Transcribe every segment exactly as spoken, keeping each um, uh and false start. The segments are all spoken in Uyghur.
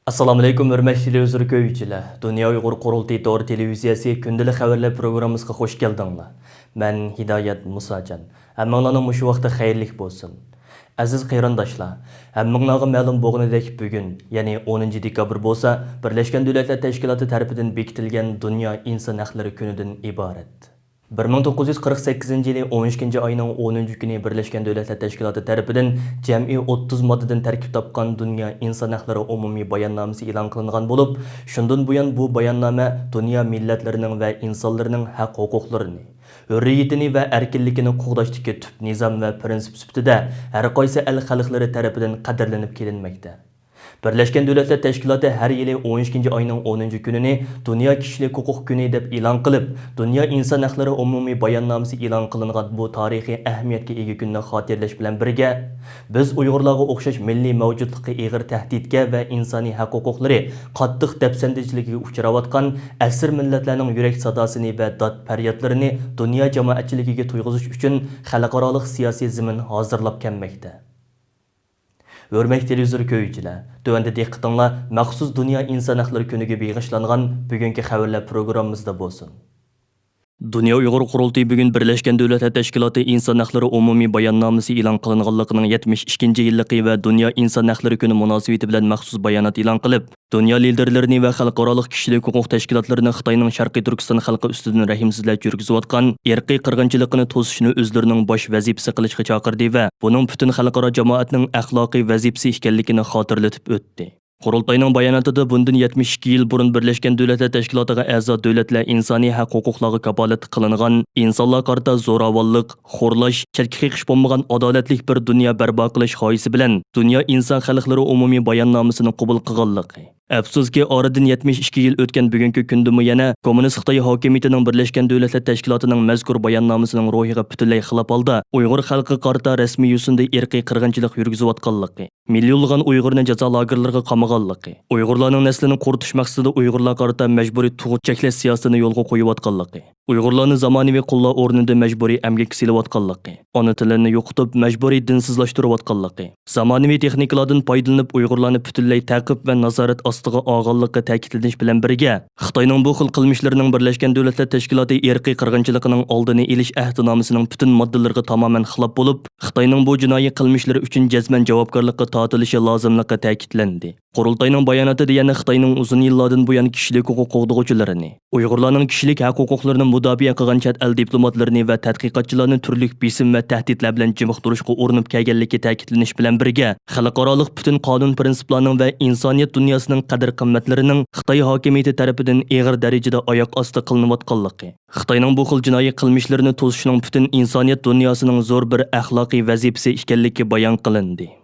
ئەسسالامۇئەلەيكۇم، ھۆرمەتلىك تېلېۋىزور كۆرگۈچىلەر! دۇنيا ئۇيغۇر قۇرۇلتىيى تور تېلېۋىزىيەسى كۈندىلىك خەۋەرلەر پروگراممىسىغا خۇش كەلدىڭلار. مەن ھىدايەت مۇساجان. ھەممىڭلارنىڭ مۇشۇ ۋاقتى خەيرلىك بولسۇن. ئەزىز قېرىنداشلار، ھەممىڭلارغا مەلۇم بولغىنىدەك، بۈگۈن، يەنى ئونىنچى دېكابىر بولسا، بىرلەشكەن دۆلەتلەر تەشكىلاتى تەرىپىدىن بېكىتىلگەن دۇنيا ئىنسان ھەقلىرى كۈنىدىن ئىبارەت. بىر مىڭ توققۇز يۈز قىرىق سەككىزىنچى يىلى ئون ئىككىنچى ئاينىڭ ئونىنچى كۈنى بىرلەشكەن دۆلەتلەر تەشكىلاتى تەرىپىدىن جەمئىي ئوتتۇز ماددىدىن تەركىب تاپقان دۇنيا ئىنسان ھەقلىرى ئومۇمىي باياننامىسى ئېلان قىلىنغان بولۇپ، شۇندىن بۇيان بۇ باياننامە دۇنيا مىللەتلىرىنىڭ ۋە ئىنسانلىرىنىڭ ھەق-ھوقۇقلىرىنى، ھۆرىيىتىنى ۋە ئەركىنلىكىنى قوغداشتىكى تۈپ نىزام ۋە پىرىنسىپ سۈپىتىدە ھەر قايسى ئەل خەلقلىرى تەرىپىدىن قەدىرلىنىپ كېلىنمەكتە. بىرلەشكەن دۆلەتلەر تەشكىلاتى ھەر يىلى ئون ئىككىنچى ئاينىڭ ئونىنچى كۈنىنى دۇنيا كىشىلىك ھوقۇق كۈنى دەپ ئېلان قىلىپ، دۇنيا ئىنسان ھەقلىرى ئومۇمىي باياننامىسى ئېلان قىلىنغان بۇ تارىخىي ئەھمىيەتكە ئىگە كۈننى خاتىرىلەش بىلەن بىرگە، بىز ئۇيغۇرلارغا ئوخشاش مىللىي مەۋجۇتلۇققا ئېغىر تەھدىتكە ۋە ئىنسانىي ھەق ھوقۇقلىرى قاتتىق دەپسەندىچىلىكىگە ئۇچراۋاتقان ئەسىر مىللەتلەرنىڭ يۈرەك ساداسىنى ۋە داد پەريادلىرىنى دۇنيا جامائەتچىلىكىگە تويغۇزۇش ئۈچۈن خەلقئارالىق سىياسىي زېمىن ھازىرلاپ كەلمەكتە. ھۆرمەتلىك تېلېۋىزور كۆرگۈچىلەر، تۆۋەندە دىققىتىڭلار مەخسۇس دۇنيا ئىنسان ھەقلىرى كۈنىگە بېغىشلانغان بۈگۈنكى خەۋەرلەر پروگراممىمىزدا بولسۇن. دۇنيا ئۇيغۇر قۇرۇلتىيى بۈگۈن بىرلەشكەن دۆلەتلەر تەشكىلاتى ئىنسان ھەقلىرى ئومۇمىي باياننامىسى ئېلان قىلىنغانلىقىنىڭ يەتمىش ئىككىنچى يىللىقى ۋە دۇنيا ئىنسان ھەقلىرى كۈنى مۇناسىۋىتى بىلەن مەخسۇس بايانات ئېلان قىلىپ، دۇنيا لىدېرلىرىنى ۋە خەلقئارالىق كىشىلىك ھوقۇق تەشكىلاتلىرىنى خىتاينىڭ شەرقىي تۈركىستان خەلقى ئۈستىدىن رەھىمسىزلەرچە يۈرگۈزۈۋاتقان ئىرقىي قىرغىنچىلىقىنى توسۇشنى ئۆزلىرىنىڭ باش ۋەزىپىسى قىلىشقا چاقىردى ۋە بۇنىڭ پۈتۈن خەلقئارا جامائەتنىڭ ئەخلاقىي ۋەزىپىسى ئىكەنلىكىنى خاتىرىلىتىپ ئۆتتى. قۇرۇلتاينىڭ باياناتىدا بۇندىن يەتمىش ئىككى يىل بۇرۇن بىرلەشكەن دۆلەتلەر تەشكىلاتىغا ئەزا دۆلەتلەر ئىنسانىي ھەق ھوقۇقلارغا كاپالەتلىك قىلىنغان ئىنسانلارغا قارىتا زوراۋانلىق، خورلاش، چەتكە قېقىش بولمىغان ئادالەتلىك بىر دۇنيا بەرپا قىلىش غايىسى بىلەن دۇنيا ئىنسان ھەقلىرى ئومۇمىي باياننامىسىنى قوبۇل قىلغانلىقى. ئەپسۇسكى، ئارىدىن يەتمىش ئىككى يىل ئۆتكەن بۈگۈنكى كۈندىمۇ يەنە كوممۇنىست خىتاي ھاكىمىيىتىنىڭ بىرلەشكەن دۆلەتلەر تەشكىلاتىنىڭ مەزكۇر باياننامىسىنىڭ روھىغا پۈتۈنلەي خىلاپ ھالدا ئۇيغۇر خەلقىگە قارىتا رەسمىي يوسۇندا ئىرقىي قىرغىنچىلىق يۈرگۈزۈۋاتقانلىقى، مىليونلىغان ئۇيغۇرنى جازا لاگېرلىرىغا قامىغانلىقى، ئۇيغۇرلارنىڭ نەسلىنى قۇرۇتۇش مەقسىتىدە ئۇيغۇرلارغا قارىتا مەجبۇرىي تۇغۇت چەكلەش سىياسىتىنى يولغا قويۇۋاتقانلىقى، ئۇيغۇرلارنى زامانىۋى قۇللار ئورنىدا مەجبۇرىي ئەمگەككە سېلىۋاتقانلىقى، ئانا تىلىنى يوقىتىپ، مەجبۇرىي دىنسىزلاشتۇرۇۋاتقانلىقى، زامانىۋى تېخنىكىلاردىن پايدىلىنىپ، ئۇيغۇرلارنى پۈتۈنلەي تەقىپ ۋە نازارەت ئاستىغا ئالغانلىقى تەكىتلىنىش بىلەن بىرگە، خىتاينىڭ بۇ خىل قىلمىشلىرىنىڭ بىرلەشكەن دۆلەتلەر تەشكىلاتى ئىرقىي قىرغىنچىلىقىنىڭ ئالدىنى ئېلىش ئەھدىنامىسىنىڭ پۈتۈن ماددىلىرىغا تامامەن خىلاپ بولۇپ، خىتاينىڭ بۇ جىنايى قىلمىشلىرى ئۈچۈن جەزمەن جاۋابكارلىققا تارتىلىشى لازىملىقى تەكىتلەندى. قۇرۇلتاينىڭ باياناتىدا يەنە خىتاينىڭ ئۇزۇن يىللاردىن بۇيان كىشىلىك ھوقۇق قوغدىغۇچىلىرىنى، ئۇيغۇرلارنىڭ كىشىلىك ھەق-ھوقۇقلىرىنى مۇداپىئە قىلغان چەت ئەل دىپلوماتلىرىنى ۋە تەتقىقاتچىلارنى تۈرلۈك بېسىم ۋە تەھدىتلەر بىلەن جىمىقتۇرۇشقا ئۇرۇنۇپ كەلگەنلىكى تەكىتلىنىش بىلەن بىرگە، خەلقئارالىق پۈتۈن قانۇن پىرىنسىپلارنىڭ ۋە ئىنسانىيەت دۇنياسىنىڭ قەدىر-قىممەتلىرىنىڭ خىتاي ھاكىمىيىتى تەرىپىدىن ئېغىر دەرىجىدە ئاياق ئاستى قىلىنىۋاتقانلىقى، خىتاينىڭ بۇ خىل جىنايى قىلمىشلىرىنى توسۇشنىڭ پۈتۈن ئىنسانىيەت دۇنياسىنىڭ زور بىر ئەخلاقىي ۋەزىپىسى ئىكەنلىكى بايان قىلىندى.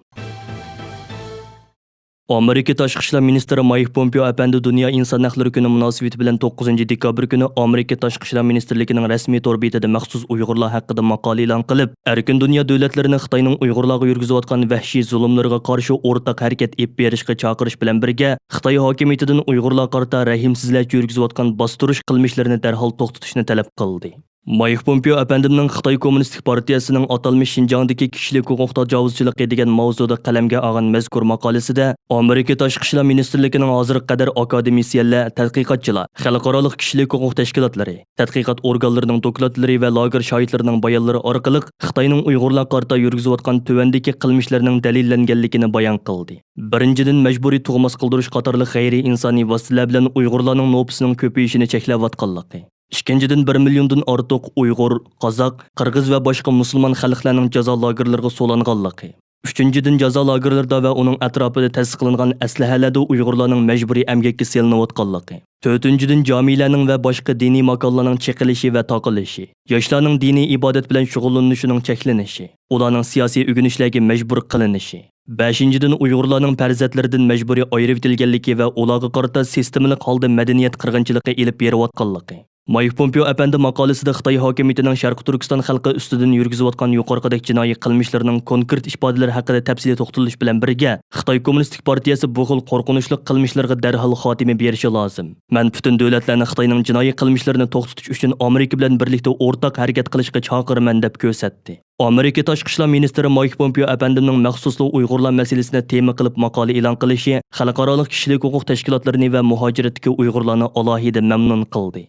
ئامېرىكا تاشقى ئىشلار مىنىستىرى مايك پومپېئو ئەپەندى دۇنيا ئىنسان ھەقلىرى كۈنى مۇناسىۋىتى بىلەن توققۇزىنچى دېكابىر كۈنى ئامېرىكا تاشقى ئىشلار مىنىستىرلىكىنىڭ رەسمىي تور بېتىدە مەخسۇس ئۇيغۇرلار ھەققىدە ماقالە ئېلان قىلىپ، ئەركىن دۇنيا دۆلەتلىرىنى خىتاينىڭ ئۇيغۇرلارغا يۈرگۈزۈۋاتقان ۋەھشىي زۇلۇملىرىغا قارشى ئورتاق ھەرىكەت ئېلىپ بېرىشقا چاقىرىش بىلەن بىرگە، خىتاي ھاكىمىيىتىدىن ئۇيغۇرلارغا قارىتا رەھىمسىزلەرچە يۈرگۈزۈۋاتقان باستۇرۇش قىلمىشلىرىنى دەرھال توختىتىشنى تەلەپ قىلدى. مايك پومپېئو ئەپەندىمنىڭ خىتاي كوممۇنىستىك پارتىيەسىنىڭ ئاتالمىش شىنجاڭدىكى كىشىلىك ھوقۇق تاجاۋۇزچىلىقى دېگەن ماۋزۇدا قەلەمگە ئالغان مەزكۇر ماقالىسىدە، ئامېرىكا تاشقى ئىشلار مىنىستىرلىكىنىڭ ھازىرغا قەدەر ئاكادېمىسىيەنلەر، تەتقىقاتچىلار، خەلقئارالىق كىشىلىك ھوقۇق تەشكىلاتلىرى، تەتقىقات ئورگانلىرىنىڭ دوكلاتلىرى ۋە لاگېر شاھىتلىرىنىڭ بايانلىرى ئارقىلىق خىتاينىڭ ئۇيغۇرلارغا قارىتا يۈرگۈزۈۋاتقان تۆۋەندىكى قىلمىشلىرىنىڭ دەلىللەنگەنلىكىنى بايان قىلدى. بىرىنچىدىن، مەجبۇرىي تۇغماس قىلدۇرۇش قاتارلىق غەيرىي ئىنسانىي ۋاسىتىلەر بىلەن ئۇيغۇرلارنىڭ نوپۇسىنىڭ كۆپىيىشىنى چەكلەۋاتقانلىقى. ئىككىنچىدىن، بىر مىليوندىن ئارتۇق ئۇيغۇر، قازاق، قىرغىز ۋە باشقا مۇسۇلمان خەلقلەرنىڭ جازا لاگېرلىرىغا سولانغانلىقى. ئۈچىنچىدىن، جازا لاگېرلىرىدا ۋە ئۇنىڭ ئەتراپىدا تەسىس قىلىنغان ئەسلىھەلەردە ئۇيغۇرلارنىڭ مەجبۇرىي ئەمگەككە سېلىنىۋاتقانلىقى. تۆتىنچىدىن، جامىلەرنىڭ ۋە باشقا دىنىي ماكانلارنىڭ چېقىلىشى ۋە تاقىلىشى، ياشلارنىڭ دىنىي ئىبادەت بىلەن شۇغۇللىنىشىنىڭ چەكلىنىشى، ئۇلارنىڭ سىياسىي ئۆگىنىشلەرگە مەجبۇر قىلىنىشى. بەشىنچىدىن، ئۇيغۇرلارنىڭ پەرزەنتلىرىدىن مەجبۇرىي ئايرىۋېتىلگەنلىكى ۋە ئۇلارغا قارىتا سىستېمىلىق ھالدا مەدەنىيەت قىرغىنچىلىقى ئېلىپ بېرىۋاتقانلىقى. مايك پومپېئو ئەپەندى ماقالىسىدە خىتاي ھاكىمىيىتىنىڭ شەرقىي تۈركىستان خەلقى ئۈستىدىن يۈرگۈزۈۋاتقان يۇقىرىقىدەك جىنايى قىلمىشلىرىنىڭ كونكرېت ئىپادىلىرى ھەققىدە تەپسىلىي توختىلىش بىلەن بىرگە، خىتاي كوممۇنىستىك پارتىيەسى بۇ خىل قورقۇنچلۇق قىلمىشلارغا دەرھال خاتىمە بېرىشى لازىم. مەن پۈتۈن دۆلەتلەرنى خىتاينىڭ جىنايى قىلمىشلىرىنى توختىتىش ئۈچۈن ئامېرىكا بىلەن بىرلىكتە ئورتاق ھەرىكەت قىلىشقا چاقىرىمەن، دەپ كۆرسەتتى. ئامېرىكا تاشقى ئىشلار مىنىستىرى مايك پومپېئو ئەپەندىمنىڭ مەخسۇسلا ئۇيغۇرلار مەسىلىسىنى تېما قىلىپ ماقالە ئېلان قىلىشى خەلقئارالىق كىشىلىك ھوقۇق تەشكىلاتلىرىنى ۋە مۇھاجىرەتتىكى ئۇيغۇرلارنى ئالاھىدە مەمنۇن قىلدى.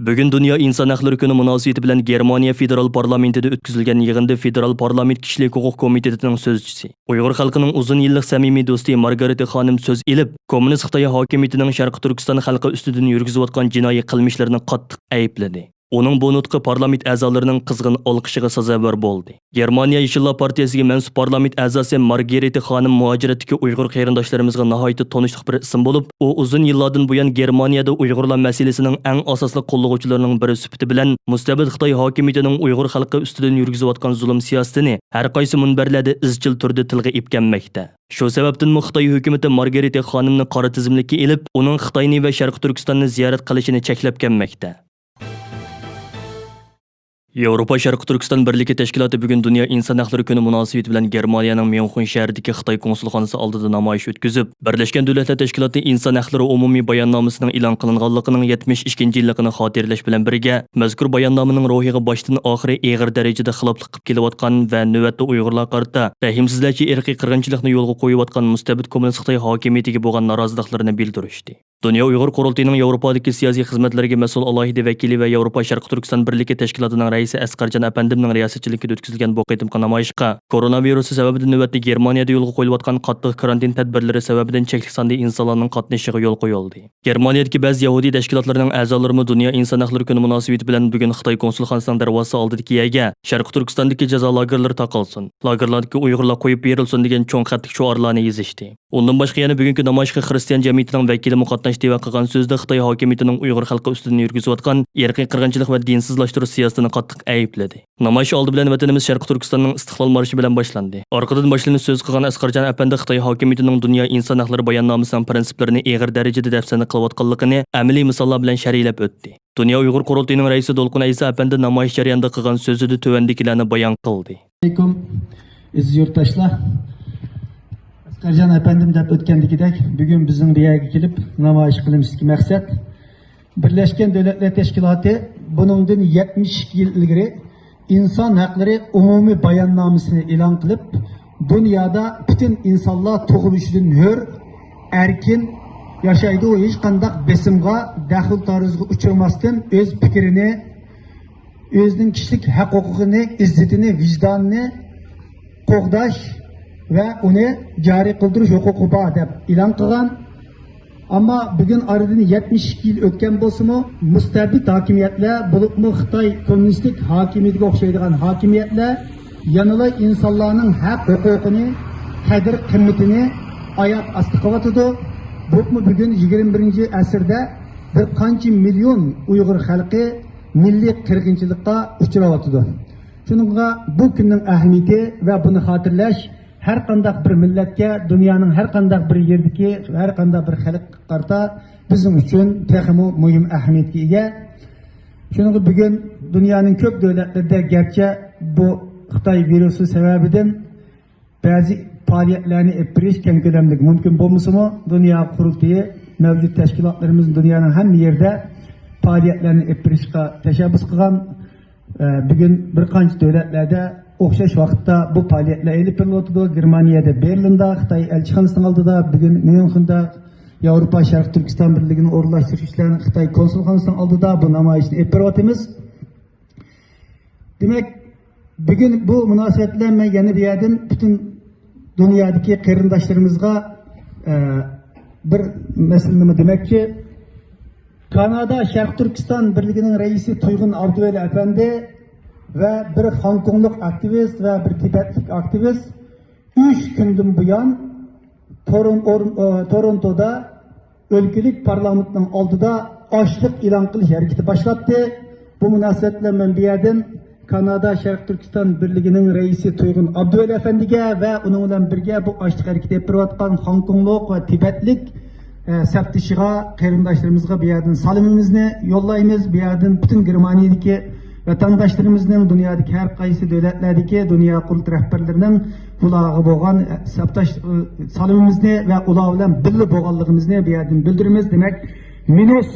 بۈگۈن دۇنيا ئىنسان ھەقلىرى كۈنى مۇناسىۋىتى بىلەن گېرمانىيە فېدېرال پارلامېنتىدا ئۆتكۈزۈلگەن يىغىندا فېدېرال پارلامېنت كىشىلىك ھوقۇق كومىتېتىنىڭ سۆزچىسى، ئۇيغۇر خەلقىنىڭ ئۇزۇن يىللىق سەمىمىي دوستى مارگارىتا خانىم سۆز ئېلىپ، كوممۇنىست خىتاي ھاكىمىيىتىنىڭ شەرقىي تۈركىستان خەلقى ئۈستىدىن يۈرگۈزۈۋاتقان جىنايى قىلمىشلىرىنى قاتتىق ئەيىبلىدى. ئۇنىڭ بۇ نۇتقى پارلامېنت ئەزالىرىنىڭ قىزغىن ئالقىشىغا سازاۋەر بولدى. گېرمانىيە يېشىللار پارتىيەسىگە مەنسۇپ پارلامېنت ئەزاسى مارگېرىتا خانىم مۇھاجىرەتتىكى ئۇيغۇر قېرىنداشلىرىمىزغا ناھايىتى تونۇشلۇق بىر ئىسىم بولۇپ، ئۇ ئۇزۇن يىللاردىن بۇيان گېرمانىيەدە ئۇيغۇرلار مەسىلىسىنىڭ ئەڭ ئاساسلىق قوللىغۇچىلىرىنىڭ بىرى سۈپىتى بىلەن مۇستەبىت خىتاي ھاكىمىيىتىنىڭ ئۇيغۇر خەلقى ئۈستىدىن يۈرگۈزۈۋاتقان زۇلۇم سىياسىتىنى ھەر قايسى مۇنبەرلەردە ئىزچىل تۈردە تىلغا ئېلىپ كەلمەكتە. شۇ سەۋەبتىنمۇ خىتاي ھۆكۈمىتى مارگېرىتا خانىمنى قارا تىزىملىككە ئېلىپ، ئۇنىڭ خىتاينى ۋە شەرقىي تۈركىستاننى زىيارەت قىلىشىنى چەكلەپ كەلمەكتە. ياۋروپا شەرقىي تۈركىستان بىرلىكى تەشكىلاتى بۈگۈن دۇنيا ئىنسان ھەقلىرى كۈنى مۇناسىۋىتى بىلەن گېرمانىيەنىڭ ميۇنخېن شەھىرىدىكى خىتاي كونسۇلخانىسى ئالدىدا نامايىش ئۆتكۈزۈپ، بىرلەشكەن دۆلەتلەر تەشكىلاتى ئىنسان ھەقلىرى ئومۇمىي باياننامىسىنىڭ ئېلان قىلىنغانلىقىنىڭ يەتمىش ئىككىنچى يىللىقىنى خاتىرىلەش بىلەن بىرگە، مەزكۇر باياننامىنىڭ روھىغا باشتىن ئاخىرى ئېغىر دەرىجىدە خىلاپلىق قىلىپ كېلىۋاتقان ۋە نۆۋەتتە ئۇيغۇرلارغا قارىتا رەھىمسىزلەرچە ئىرقىي قىرغىنچىلىقنى يولغا قويۇۋاتقان مۇستەبىت كوممۇنىست خىتاي ھاكىمىيىتىگە بولغان نارازىلىقلىرىنى بىلدۈرۈشتى. دۇنيا ئۇيغۇر قۇرۇلتىيىنىڭ ياۋروپادىكى سىياسىي خىزمەتلەرگە مەسئۇل ئالاھىدە ۋەكىلى ۋە ياۋروپا شەرقىي تۈركىستان بىرلىكى تەشكىلاتىنىڭ رەئىسى ئەسقەرجان ئەپەندىمنىڭ رىياسەتچىلىكىدە ئۆتكۈزۈلگەن بۇ قېتىمقى نامايىشقا كورونا ۋىرۇسى سەۋەبىدىن نۆۋەتتە گېرمانىيەدە يولغا قويۇلۇۋاتقان قاتتىق كارانتىن تەدبىرلىرى سەۋەبىدىن چەكلىك ساندا ئىنسانلارنىڭ قاتنىشىشىغا يول قويۇلدى. گېرمانىيەدىكى بەزى يەھۇدىي تەشكىلاتلىرىنىڭ ئەزالىرىمۇ دۇنيا ئىنسان ھەقلىرى كۈنى مۇناسىۋىتى بىلەن بۈگۈن خىتاي كونسۇلخانىسىنىڭ دەرۋازىسى ئالدىدىكى يەرگە شەرقىي تۈركىستاندىكى جازا لاگېرلىرى تاقالسۇن، لاگېرلاردىكى ئۇيغۇرلار قويۇپ بېرىلسۇن دېگەن چوڭ خەتلىك شوئارلارنى يېزىشتى. ئۇندىن باشقا يەنە بۈگۈنكى نامايىشقا خىرىستىيان جەمئىيىتىنىڭ ۋەكىلىمۇ قاتناشتى ۋە قىلغان سۆزىدە خىتاي ھاكىمىيىتىنىڭ ئۇيغۇر خەلقى ئۈستىدىن يۈرگۈزۈۋاتقان ئىرقىي قىرغىنچىلىق ۋە دىنسىزلاشتۇرۇش سىياسىتىنى قاتتىق ئەيىبلىدى. نامايىش ئالدى بىلەن ۋەتىنىمىز شەرقىي تۈركىستاننىڭ ئىستىقلال مارشى بىلەن باشلاندى. ئارقىدىن باشلىنىش سۆز قىلغان ئەسقەرجان ئەپەندى خىتاي ھاكىمىيىتىنىڭ دۇنيا ئىنسان ھەقلىرى باياننامىسىنىڭ پىرىنسىپلىرىنى ئېغىر دەرىجىدە دەپسەندە قىلىۋاتقانلىقىنى ئەمەلىي مىساللار بىلەن شەرھلەپ ئۆتتى. دۇنيا ئۇيغۇر قۇرۇلتىيىنىڭ رەئىسى دولقۇن ئەيسا ئەپەندى نامايىش جەريانىدا قىلغان سۆزىدە تۆۋەندىكىلەرنى بايان قىلدى. ئەلەيكۇم، ئەزىز يۇرتداشلار. ئەسقەرجان ئەپەندىم دەپ ئۆتكەندىكىدەك، بۈگۈن بىزنىڭ بۇ يەرگە كېلىپ نامايىش قىلىشىمىزدىكى مەقسەت، بىرلەشكەن دۆلەتلەر تەشكىلاتى بۇنىڭدىن يەتمىش ئىككى يىل ئىلگىرى ئىنسان ھەقلىرى ئومۇمىي باياننامىسىنى ئېلان قىلىپ، دۇنيادا پۈتۈن ئىنسانلار تۇغۇلۇشىدىن ھۆر، ئەركىن ياشايدۇ، ھېچقانداق بېسىمغا، دەخلى تارۇزغا ئۇچرىماستىن ئۆز پىكرىنى، ئۆزىنىڭ كىشىلىك ھەق ھوقۇقىنى، ئىززىتىنى، ۋىجدانىنى قوغداش ۋە ئۇنى جارى قىلدۇرۇش ھوقۇقى بار، دەپ ئېلان قىلغان. ئەمما بۈگۈن ئارىدىن يەتمىش ئىككى يىل ئۆتكەن بولسىمۇ، مۇستەبىت ھاكىمىيەتلەر، بولۇپمۇ خىتاي كوممۇنىستىك ھاكىمىيىتىگە ئوخشايدىغان ھاكىمىيەتلەر يەنىلا ئىنسانلارنىڭ ھەق ھوقۇقىنى، قەدىر قىممىتىنى ئاياق ئاستى قىلىۋاتىدۇ. بولۇپمۇ بۈگۈن يىگىرمە بىرىنچى ئەسىردە بىر قانچە مىليون ئۇيغۇر خەلقى مىللىي قىرغىنچىلىققا ئۇچراۋاتىدۇ. شۇنىڭغا بۇ كۈننىڭ ئەھمىيىتى ۋە بۇنى خاتىرىلەش ھەر قانداق بىر مىللەتكە، دۇنيانىڭ ھەر قانداق بىر يېرىدىكى ھەر قانداق بىر خەلققە قارىتا بىزنىڭ ئۈچۈن تېخىمۇ مۇھىم ئەھمىيەتكە ئىگە. شۇنىڭغا بۈگۈن دۇنيانىڭ كۆپ دۆلەتلىرىدە گەرچە بۇ خىتاي ۋىرۇسى سەۋەبىدىن بەزى پائالىيەتلەرنى ئېلىپ بېرىش كەڭ كۆلەمدە مۇمكىن بولمىسىمۇ، دۇنيا قۇرۇلتىيى مەۋجۇت تەشكىلاتلىرىمىزنى دۇنيانىڭ ھەممە يېرىدە پائالىيەتلەرنى ئېلىپ بېرىشقا تەشەببۇس قىلغان. ئە، بۈگۈن بىر قانچە دۆلەتلەردە ئوخشاش ۋاقىتتا بۇ پائالىيەتلەر ئېلىپ بېرىلىۋاتىدۇ. گېرمانىيەدە، بېرلىندا خىتاي ئەلچىخانىسىنىڭ ئالدىدا، بۈگۈن ميۇنخېندا ياۋروپا شەرقىي تۈركىستان بىرلىكىنى ئورۇنلاشتۇرۇش ئىشلىرىنىڭ خىتاي كونسۇلخانىسىنىڭ ئالدىدا بۇ نامايىشنى ئېلىپ بېرىۋاتىمىز. دېمەك، بۈگۈن بۇ مۇناسىۋەت بىلەن مەن يەنە بىر يەردىن پۈتۈن دۇنيادىكى قېرىنداشلىرىمىزغا، ئە، بىر مەسىلىنىمۇ دېمەكچى. كانادا شەرقىي تۈركىستان بىرلىكىنىڭ رەئىسى تۇيغۇن ئابدۇۋەلى ئەپەندى ۋە بىر خوڭكوڭلۇق ئاكتىۋىست ۋە بىر تىبەتلىك ئاكتىۋىست ئۈچ كۈندىن بۇيان تورون-، ئورۇن-، ئە، تورونتودا ئۆلكىلىك پارلامېنتنىڭ ئالدىدا ئاچلىق ئېلان قىلىش ھەرىكىتى باشلاتتى. بۇ مۇناسىۋەت بىلەن مەن بۇ يەردىن كانادا شەرقىي تۈركىستان بىرلىكىنىڭ رەئىسى تۇيغۇن ئابدۇۋەلى ئەپەندىگە ۋە ئۇنىڭ بىلەن بىرگە بۇ ئاچلىق ھەرىكىتى ئېلىپ بېرىۋاتقان خوڭكوڭلۇق ۋە تىبەتلىك ئە، سەپدىشىغا، قېرىنداشلىرىمىزغا بۇ يەردىن سالىمىمىزنى يوللايمىز. بۇ يەردىن پۈتۈن گېرمانىيەدىكى ۋەتەنداشلىرىمىزنىڭ، دۇنيادىكى ھەر قايسى دۆلەتلەردىكى دۇنيا قۇرۇلتىيى رەھبەرلىرىنىڭ بۇلارغا بولغان، ئە، سەپداش، ئە، سالىمىمىزنى ۋە ئۇلار بىلەن بىللە بولغانلىقىمىزنى بۇ يەردىن بىلدۈرىمىز. دېمەك، مىنۇس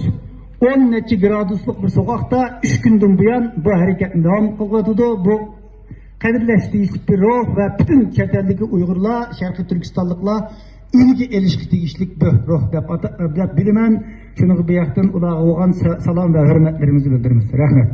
ئون نەچچە گرادۇسلۇق بىر سوغۇقتا ئۈچ كۈندىن بۇيان بۇ ھەرىكەتنى داۋام قىلىۋاتىدۇ. بۇ قەدىرلەش تېگىشلىك بىر روھ ۋە پۈتۈن چەت ئەلدىكى ئۇيغۇرلار، شەرقىي تۈركىستانلىقلار ئۈلگە ئېلىشقا تېگىشلىك بىر روھ دەپ ئاتا-، دەپ بىلىمەن. شۇنىڭغا بۇ ياقتىن ئۇلارغا بولغان سا-، سالام ۋە ھۆرمەتلىرىمىزنى بىلدۈرىمىز. رەھمەت.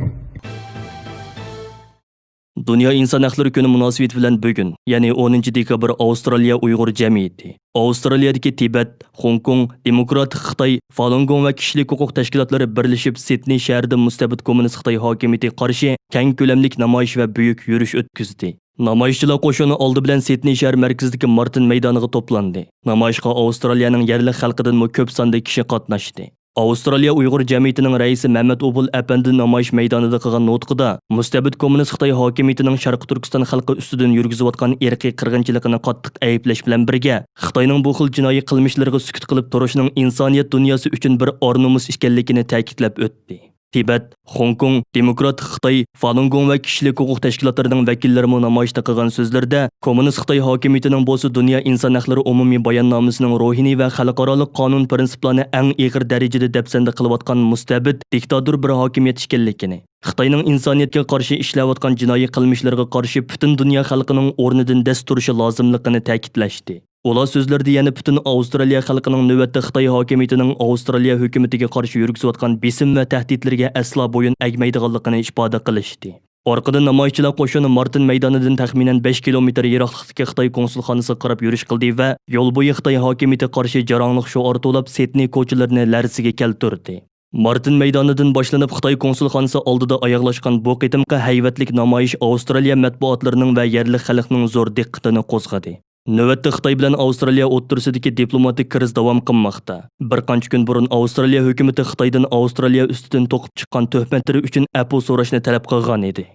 دۇنيا ئىنسان ھەقلىرى كۈنى مۇناسىۋىتى بىلەن بۈگۈن، يەنى ئونىنچى دېكابىر، ئاۋسترالىيە ئۇيغۇر جەمئىيىتى، ئاۋسترالىيەدىكى تىبەت، خوڭكوڭ، دېموكراتىك خىتاي، فالۇنگوڭ ۋە كىشىلىك ھوقۇق تەشكىلاتلىرى بىرلىشىپ سىدنېي شەھىرىدە مۇستەبىت كوممۇنىست خىتاي ھاكىمىيىتىگە قارشى كەڭ كۆلەملىك نامايىش ۋە بۈيۈك يۈرۈش ئۆتكۈزدى. نامايىشچىلار قوشۇنى ئالدى بىلەن سىدنېي شەھەر مەركىزىدىكى مارتىن مەيدانىغا توپلاندى. نامايىشقا ئاۋسترالىيەنىڭ يەرلىك خەلقىدىنمۇ كۆپ ساندا كىشى قاتناشتى. ئاۋسترالىيە ئۇيغۇر جەمئىيىتىنىڭ رەئىسى مەمەت ئوبۇل ئەپەندى نامايىش مەيدانىدا قىلغان نۇتقىدا، مۇستەبىت كوممۇنىست خىتاي ھاكىمىيىتىنىڭ شەرقىي تۈركىستان خەلقى ئۈستىدىن يۈرگۈزۈۋاتقان ئىرقىي قىرغىنچىلىقىنى قاتتىق ئەيىبلەش بىلەن بىرگە، خىتاينىڭ بۇ خىل جىنايى قىلمىشلىرىغا سۈكۈت قىلىپ تۇرۇشىنىڭ ئىنسانىيەت دۇنياسى ئۈچۈن بىر ئار-نومۇس ئىكەنلىكىنى تەكىتلەپ ئۆتتى. تىبەت، خوڭكوڭ، دېموكراتىك خىتاي، فالۇنگوڭ ۋە كىشىلىك ھوقۇق تەشكىلاتلىرىنىڭ ۋەكىللىرىمۇ نامايىشتا قىلغان سۆزلىرىدە، كوممۇنىست خىتاي ھاكىمىيىتىنىڭ بولسا دۇنيا ئىنسان ھەقلىرى ئومۇمىي باياننامىسىنىڭ روھىنى ۋە خەلقئارالىق قانۇن پىرىنسىپلارنى ئەڭ ئېغىر دەرىجىدە دەپسەندە قىلىۋاتقان مۇستەبىت، دىكتاتور بىر ھاكىمىيەت ئىكەنلىكىنى، خىتاينىڭ ئىنسانىيەتكە قارشى ئىشلەۋاتقان جىنايى قىلمىشلىرىغا قارشى پۈتۈن دۇنيا خەلقىنىڭ ئورنىدىن دەس تۇرۇشى لازىملىقىنى تەكىتلەشتى. ئۇلار سۆزلىرىدە يەنە پۈتۈن ئاۋسترالىيە خەلقىنىڭ نۆۋەتتە خىتاي ھاكىمىيىتىنىڭ ئاۋسترالىيە ھۆكۈمىتىگە قارشى يۈرگۈزۈۋاتقان بېسىم ۋە تەھدىتلىرىگە ئەسلا بويۇن ئەگمەيدىغانلىقىنى ئىپادە قىلىشتى. ئارقىدىن نامايىشچىلار قوشۇنى مارتىن مەيدانىدىن تەخمىنەن بەش كىلومېتىر يىراقلىقتىكى خىتاي كونسۇلخانىسىغا قاراپ يۈرۈش قىلدى ۋە يول بويى خىتاي ھاكىمىيىتىگە قارشى جاراڭلىق شوئارى توۋلاپ، سىدنېي كوچىلىرىنى لەرزىگە كەلتۈردى. مارتىن مەيدانىدىن باشلىنىپ، خىتاي كونسۇلخانىسى ئالدىدا ئاياغلاشقان بۇ قېتىمقى ھەيۋەتلىك نامايىش ئاۋسترالىيە مەتبۇئاتلىرىنىڭ ۋە يەرلىك خەلقنىڭ زور دىققىتىنى قوزغىدى. نۆۋەتتە خىتاي بىلەن ئاۋسترالىيە ئوتتۇرىسىدىكى دىپلوماتىك كىرىز داۋام قىلماقتا. بىر قانچە كۈن بۇرۇن ئاۋسترالىيە ھۆكۈمىتى خىتايدىن ئاۋسترالىيە ئۈستىدىن توقۇپ چىققان تۆھمەتلىرى ئۈچۈن ئەپۇ سوراشنى تەلەپ قىلغان ئىدى.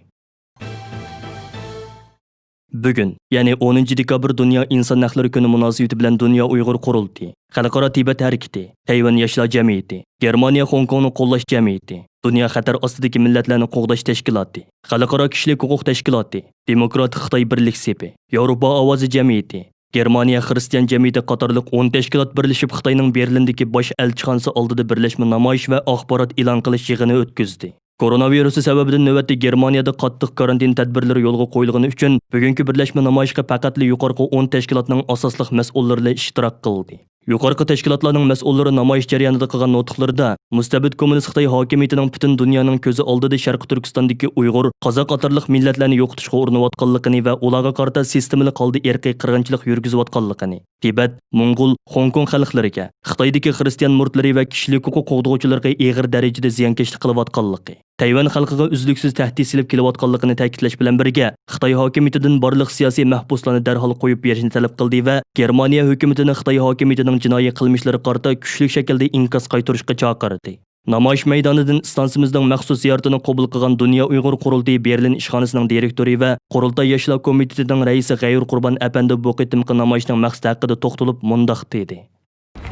بۈگۈن، يەنى ئونىنچى دېكابىر دۇنيا ئىنسان ھەقلىرى كۈنى مۇناسىۋىتى بىلەن دۇنيا ئۇيغۇر قۇرۇلتىيى، خەلقئارا تىبەت ھەرىكىتى، تەيۋەن ياشلار جەمئىيىتى، گېرمانىيە خوڭكوڭنى قوللاش جەمئىيىتى، دۇنيا خەتەر ئاستىدىكى مىللەتلەرنى قوغداش تەشكىلاتى، خەلقئارا كىشىلىك ھوقۇق تەشكىلاتى، دېموكراتىك خىتاي بىرلىك سېپى، ياۋروپا ئاۋازى جەمئىيىتى، گېرمانىيە خىرىستىيان جەمئىيىتى قاتارلىق ئون تەشكىلات بىرلىشىپ خىتاينىڭ بېرلىندىكى باش ئەلچىخانىسى ئالدىدا بىرلەشمە نامايىش ۋە ئاخبارات ئېلان قىلىش يىغىنى ئۆتكۈزدى. كورونا ۋىرۇسى سەۋەبىدىن نۆۋەتتە گېرمانىيەدە قاتتىق كارانتىن تەدبىرلىرى يولغا قويۇلغىنى ئۈچۈن، بۈگۈنكى بىرلەشمە نامايىشقا پەقەتلا يۇقىرىقى ئون تەشكىلاتنىڭ ئاساسلىق مەسئۇللىرىلا ئىشتىراك قىلدى. يۇقىرىقى تەشكىلاتلارنىڭ مەسئۇللىرى نامايىش جەريانىدا قىلغان نۇتۇقلىرىدا، مۇستەبىت كوممۇنىست خىتاي ھاكىمىيىتىنىڭ پۈتۈن دۇنيانىڭ كۆزى ئالدىدا شەرقىي تۈركىستاندىكى ئۇيغۇر، قازاق قاتارلىق مىللەتلەرنى يوقىتىشقا ئۇرۇنۇۋاتقانلىقىنى ۋە ئۇلارغا قارىتا سىستېمىلىق ھالدا ئىرقىي قىرغىنچىلىق يۈرگۈزۈۋاتقانلىقىنى، تىبەت، موڭغۇل، خوڭكوڭ خەلقلىرىگە، خىتايدىكى خىرىستىيان مۇرىتلىرى ۋە كىشىلىك ھوقۇق قوغدىغۇچىلىرىغا ئېغىر دەرىجىدە زىيانكەشلىك قىلىۋاتقانلىقى، تەيۋەن خەلقىگە ئۈزلۈكسىز تەھدىت سېلىپ كېلىۋاتقانلىقىنى تەكىتلەش بىلەن بىرگە، خىتاي ھاكىمىيىتىدىن بارلىق سىياسىي مەھبۇسلارنى دەرھال قويۇپ بېرىشنى تەلەپ قىلدى ۋە گېرمانىيە ھۆكۈمىتىنى خىتاي ھاكىمىيىتىنىڭ جىنايى قىلمىشلىرىغا قارىتا كۈچلۈك شەكىلدە ئىنكاس قايتۇرۇشقا چاقىردى. نامايىش مەيدانىدىن ئىستانسىمىزنىڭ مەخسۇس زىيارىتىنى قوبۇل قىلغان دۇنيا ئۇيغۇر قۇرۇلتىيى بېرلىن ئىشخانىسىنىڭ دىرېكتورى ۋە قۇرۇلتاي ياشلار كومىتېتىنىڭ رەئىسى غەيۇر قۇربان ئەپەندى بۇ قېتىمقى نامايىشنىڭ مەقسىتى ھەققىدە توختىلىپ مۇنداق دېدى.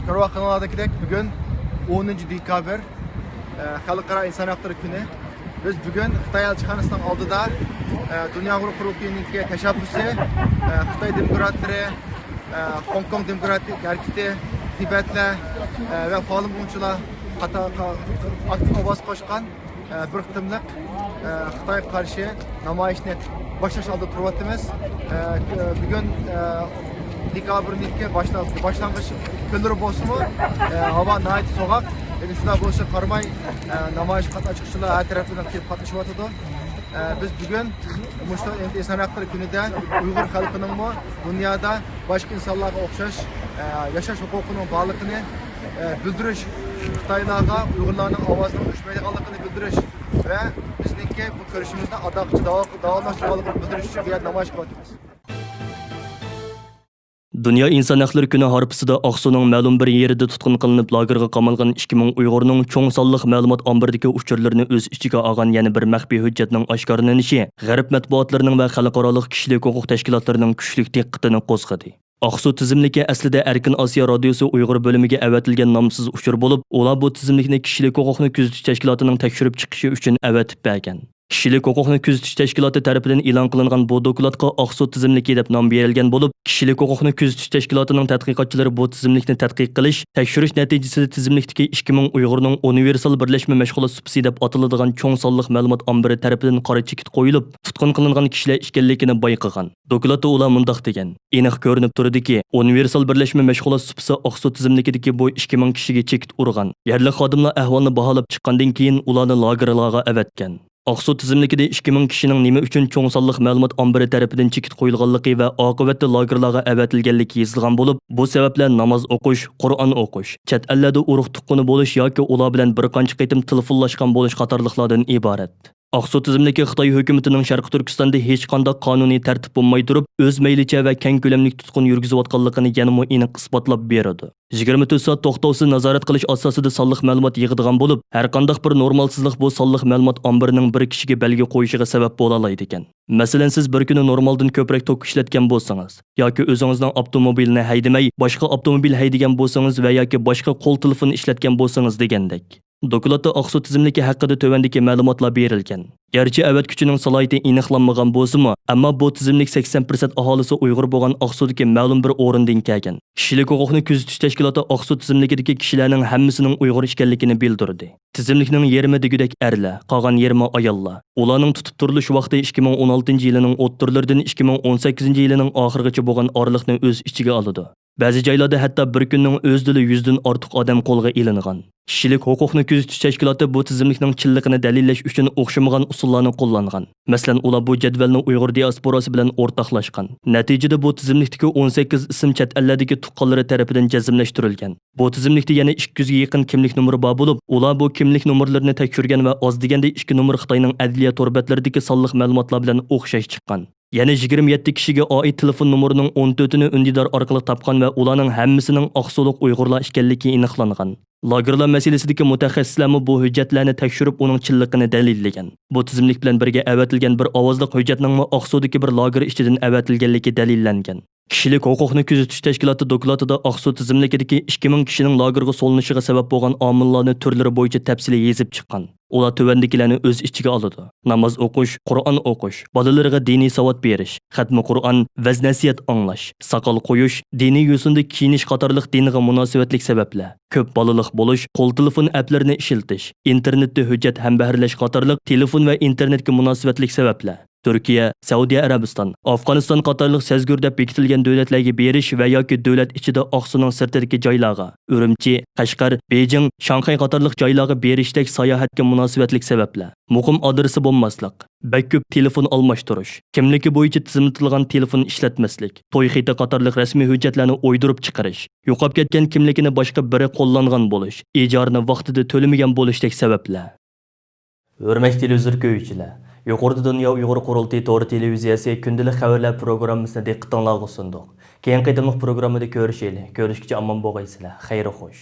كۆرۈۋاتقىنىڭلاردەكىدەك، بۈگۈن ئونىنچى دېكابىر، ئە، خەلقئارا ئىنسان ھەقلىرى كۈنى. بىز بۈگۈن خىتاي ئەلچىخانىسىنىڭ ئالدىدا، ئە، دۇنيا ئۇيغۇر قۇرۇلتىيىنىڭكى تەشەببۇسى، ئە، خىتاي دېموكراتلىرى، ئە، خوڭكوڭ دېموكراتىك ھەرىكىتى، تىبەتلەر، ئە، ۋە فالۇنگوڭچىلار قاتارىغا ئاكتىپ ئاۋاز قوشقان، ئە، بىر قېتىملىق، ئە، خىتايغا قارشى نامايىشنى باشلاش ئالدىدا تۇرۇۋاتىمىز. ئە، بۈگۈن، ئە، دېكابىرنىڭكى باشلا-، باشلانغۇچ كۈنلىرى بولسىمۇ، ئە، ھاۋا ناھايىتى سوغۇق. لېكىن شۇنداق بولۇشىغا قارىماي، ئە، نامايىش قاتناشقۇچىلار ھەر تەرەپلەردىن كېلىپ قاتنىشىۋاتىدۇ. ئە، بىز بۈگۈن مۇشۇ ئىنسان ھەقلىرى كۈنىدە ئۇيغۇر خەلقىنىڭمۇ دۇنيادا باشقا ئىنسانلارغا ئوخشاش، ئە، ياشاش ھوقۇقىنىڭ بارلىقىنى، ئە، بىلدۈرۈش، خىتايلارغا ئۇيغۇرلارنىڭ ئاۋازىنىڭ ئۆچمەيدىغانلىقىنى بىلدۈرۈش ۋە بىزنىڭكى بۇ كۈرىشىمىزنى ئاداققىچە داۋا-، داۋاملاشتۇرغانلىقىنى بىلدۈرۈش ئۈچۈن بۇ يەردە نامايىش قىلىۋاتىمىز. دۇنيا ئىنسان ھەقلىرى كۈنى ھارپىسىدا ئاقسۇنىڭ مەلۇم بىر يېرىدە تۇتقۇن قىلىنىپ لاگېرغا قامالغان ئىككى مىڭ ئۇيغۇرنىڭ چوڭ سانلىق مەلۇمات ئامبىرىدىكى ئۇچۇرلىرىنى ئۆز ئىچىگە ئالغان يەنە بىر مەخپىي ھۆججەتنىڭ ئاشكارىلىنىشى غەرب مەتبۇئاتلىرىنىڭ ۋە خەلقئارالىق كىشىلىك ھوقۇق تەشكىلاتلىرىنىڭ كۈچلۈك دىققىتىنى قوزغىدى. ئاقسۇ تىزىملىكى ئەسلىدە ئەركىن ئاسىيا رادىيوسى ئۇيغۇر بۆلۈمىگە ئەۋەتىلگەن نامسىز ئۇچۇر بولۇپ، ئۇلار بۇ تىزىملىكنى كىشىلىك ھوقۇقنى كۆزىتىش تەشكىلاتىنىڭ تەكشۈرۈپ چىقىشى ئۈچۈن ئەۋەتىپ بەرگەن. كىشىلىك ھوقۇقنى كۆزىتىش تەشكىلاتى تەرىپىدىن ئېلان قىلىنغان بۇ دوكلاتقا ئاقسۇ تىزىملىكى دەپ نام بېرىلگەن بولۇپ، كىشىلىك ھوقۇقنى كۆزىتىش تەشكىلاتىنىڭ تەتقىقاتچىلىرى بۇ تىزىملىكنى تەتقىق قىلىش، تەكشۈرۈش نەتىجىسىدە تىزىملىكتىكى ئىككى مىڭ ئۇيغۇرنىڭ ئۇنىۋېرسال بىرلەشمە مەشغۇلات سۇپىسى دەپ ئاتىلىدىغان چوڭ سانلىق مەلۇمات ئامبىرى تەرىپىدىن قارا چېكىت قويۇلۇپ، تۇتقۇن قىلىنغان كىشىلەر ئىكەنلىكىنى بايقىغان. دوكلاتتا ئۇلار مۇنداق دېگەن: ئېنىق كۆرۈنۈپ تۇرىدۇكى، ئۇنىۋېرسال بىرلەشمە مەشغۇلات سۇپىسى ئاقسۇ تىزىملىكىدىكى بۇ ئىككى مىڭ كىشىگە چېكىت ئۇرغان. يەرلىك خادىملار ئەھۋالنى باھالاپ چىققاندىن كېيىن، ئۇلارنى لاگېرلارغا ئەۋەتكەن. ئاقسۇ تىزىملىكىدە ئىككى مىڭ كىشىنىڭ نېمە ئۈچۈن چوڭ سانلىق مەلۇمات ئامبىرى تەرىپىدىن چېكىت قويۇلغانلىقى ۋە ئاقىۋەتتە لاگېرلارغا ئەۋەتىلگەنلىكى يېزىلغان بولۇپ، بۇ سەۋەبلەر ناماز ئوقۇش، قۇرئان ئوقۇش، چەت ئەللەردە ئۇرۇق تۇغقىنى بولۇش ياكى ئۇلار بىلەن بىر قانچە قېتىم تېلېفونلاشقان بولۇش قاتارلىقلاردىن ئىبارەت. ئاقسۇ تىزىملىكى خىتاي ھۆكۈمىتىنىڭ شەرقىي تۈركىستاندا ھېچقانداق قانۇنىي تەرتىپ بولماي تۇرۇپ، ئۆز مەيلىچە ۋە كەڭ كۆلەملىك تۇتقۇن يۈرگۈزۈۋاتقانلىقىنى يەنىمۇ ئېنىق ئىسپاتلاپ بېرىدۇ. يىگىرمە تۆت سائەت توختاۋسىز نازارەت قىلىش ئاساسىدا سانلىق مەلۇمات يىغىدىغان بولۇپ، ھەرقانداق بىر نورمالسىزلىق بۇ سانلىق مەلۇمات ئامبىرىنىڭ بىر كىشىگە بەلگە قويۇشىغا سەۋەب بولالايدىكەن. مەسىلەن، سىز بىر كۈنى نورمالدىن كۆپرەك توك ئىشلەتكەن بولسىڭىز ياكى ئۆزىڭىزنىڭ ئاپتوموبىلىنى ھەيدىمەي، باشقا ئاپتوموبىل ھەيدىگەن بولسىڭىز ۋە ياكى باشقا قول تېلېفونى ئىشلەتكەن بولسىڭىز دېگەندەك. دوكلاتتا ئاقسۇ تىزىملىكى ھەققىدە تۆۋەندىكى مەلۇماتلار بېرىلگەن. گەرچە ئەۋەتكۈچىنىڭ سالاھىيىتى ئېنىقلانمىغان بولسىمۇ، ئەمما بۇ تىزىملىك سەكسەن پىرسەنت ئاھالىسى ئۇيغۇر بولغان ئاقسۇدىكى مەلۇم بىر ئورۇندىن كەلگەن. كىشىلىك ھوقۇقنى كۆزىتىش تەشكىلاتى ئاقسۇ تىزىملىكىدىكى كىشىلەرنىڭ ھەممىسىنىڭ ئۇيغۇر ئىكەنلىكىنى بىلدۈردى. تىزىملىكنىڭ يېرىمى دېگۈدەك ئەرلەر، قالغان يېرىمى ئاياللار. ئۇلارنىڭ تۇتۇپ تۇرۇلۇش ۋاقتى ئىككى مىڭ ئون ئالتىنچى يىلىنىڭ ئوتتۇرىلىرىدىن ئىككى مىڭ ئون سەككىزىنچى يىلىنىڭ ئاخىرىغىچە بولغان ئارىلىقنى ئۆز ئىچىگە ئالىدۇ. بەزى جايلاردا ھەتتا بىر كۈننىڭ ئۆزىدىلا يۈزدىن ئارتۇق ئادەم قولغا ئېلىنغان. كىشىلىك ھوقۇقنى كۆزىتىش تەشكىلاتى بۇ تىزىملىكنىڭ چىنلىقىنى دەلىللەش ئۈچۈن ئوخشىمىغان ئۇسۇللارنى قوللانغان. مەسىلەن، ئۇلار بۇ جەدۋەلنى ئۇيغۇر دىئاسپوراسى بىلەن ئورتاقلاشقان. نەتىجىدە بۇ تىزىملىكتىكى ئون سەككىز ئىسىم چەت ئەللەردىكى تۇغقانلىرى تەرىپىدىن جەزملەشتۈرۈلگەن. بۇ تىزىملىكتە يەنە ئىككى يۈزگە يېقىن كىملىك نومۇرى بار بولۇپ، ئۇلار بۇ كىملىك نومۇرلىرىنى تەكشۈرگەن ۋە ئاز دېگەندە ئىككى نومۇر خىتاينىڭ ئەدلىيە تور بەتلىرىدىكى سانلىق مەلۇماتلار بىلەن ئوخشاش چىققان. يەنە يىگىرمە يەتتە كىشىگە ئائىت تېلېفون نومۇرىنىڭ ئون تۆتىنى ئۈندىدار ئارقىلىق تاپقان ۋە ئۇلارنىڭ ھەممىسىنىڭ ئاقسۇلۇق ئۇيغۇرلار ئىكەنلىكى ئېنىقلانغان. لاگېرلار مەسىلىسىدىكى مۇتەخەسسىسلەرمۇ بۇ ھۆججەتلەرنى تەكشۈرۈپ، ئۇنىڭ چىنلىقىنى دەلىللىگەن. بۇ تىزىملىك بىلەن بىرگە ئەۋەتىلگەن بىر ئاۋازلىق ھۆججەتنىڭمۇ ئاقسۇدىكى بىر لاگېر ئىچىدىن ئەۋەتىلگەنلىكى دەلىللەنگەن. كىشىلىك ھوقۇقنى كۆزىتىش تەشكىلاتى دوكلاتىدا ئاقسۇ تىزىملىكىدىكى ئىككى مىڭ كىشىنىڭ لاگېرغا سولىنىشىغا سەۋەب بولغان ئامىللارنى تۈرلىرى بويىچە تەپسىلىي يېزىپ چىققان. ئۇلار تۆۋەندىكىلەرنى ئۆز ئىچىگە ئالىدۇ: ناماز ئوقۇش، قۇرئان ئوقۇش، بالىلىرىغا دىنىي ساۋات بېرىش، خەتمە قۇرئان، ۋەز-نەسىھەت ئاڭلاش، ساقال قويۇش، دىنىي يوسۇندا كىيىنىش قاتارلىق دىنغا مۇناسىۋەتلىك سەۋەبلەر، كۆپ بالىلىق بولۇش، قول تېلېفون ئەپلىرىنى ئىشلىتىش، ئىنتېرنېتتا ھۆججەت ھەمبەھىرلەش قاتارلىق تېلېفون ۋە ئىنتېرنېتكە مۇناسىۋەتلىك سەۋەبلەر، تۈركىيە، سەئۇدى ئەرەبىستان، ئافغانىستان قاتارلىق سەزگۈر دەپ بېكىتىلگەن دۆلەتلەرگە بېرىش ۋە ياكى دۆلەت ئىچىدە ئاقسۇنىڭ سىرتىدىكى جايلارغا، ئۈرۈمچى، قەشقەر، بېيجىڭ، شاڭخەي قاتارلىق جايلارغا بېرىشتەك ساياھەتكە مۇناسىۋەتلىك سەۋەبلەر، مۇقىم ئادرېسى بولماسلىق، بەك كۆپ تېلېفون ئالماشتۇرۇش، كىملىكى بويىچە تىزىملىتىلغان تېلېفون ئىشلەتمەسلىك، توي خېتى قاتارلىق رەسمىي ھۆججەتلەرنى ئويدۇرۇپ چىقىرىش، يوقاپ كەتكەن كىملىكىنى باشقا بىرى قوللانغان بولۇش، ئىجارىنى ۋاقتىدا تۆلىمىگەن بولۇشتەك سەۋەبلەر. ھۆرمەتلىك تېلېۋىزور كۆرگۈچىلەر، يۇقىرىدا دۇنيا ئۇيغۇر قۇرۇلتىيى تور تېلېۋىزىيەسى كۈندىلىك خەۋەرلەر پروگراممىسىنى دىققىتىڭلارغا سۇندۇق. كېيىنكى قېتىملىق پروگراممىدا كۆرۈشەيلى. كۆرۈشكىچە ئامان بولغايسىلەر. خەير خوش.